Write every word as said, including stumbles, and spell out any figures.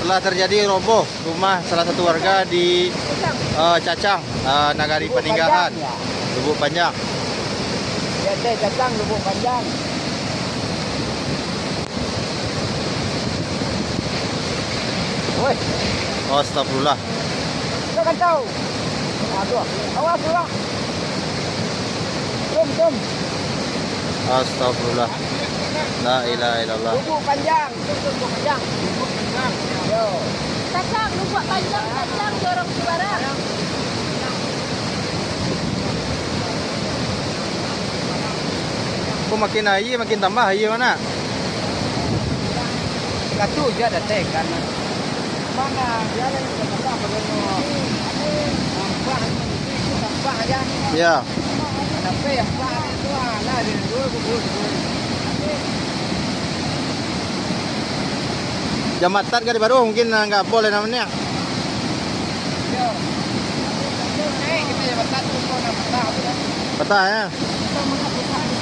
Telah terjadi roboh rumah salah satu warga di, eh, Cacang, eh, Nagari Paninggahan, Lubuk Panjang. Di ateh Cacang, Lubuk Panjang. Woi. Astagfirullah. Kau kacau. Aduh. Awas, awas. Tum, tum. Astagfirullah. La ilaha illallah. Lubuk Panjang. Lubuk Panjang. Yo. Cacang, Lubuk Panjang, Cacang, Jorong Suara. Kok makin aia, makin tambah aia, Manak? Katu je ada teh kan. Mana dia ada yang tambah bagian. Tambah, tambah aja. Ya. Tapi yang tambah itu, ah, lah, dia dua, dua, dua. Jambatan ka di baruah mungkin, ah, nggak boleh namanya. Yo. Eh, kita jambatan tu, kau nak patah apa dah? Patah, ya? Kita mau patah.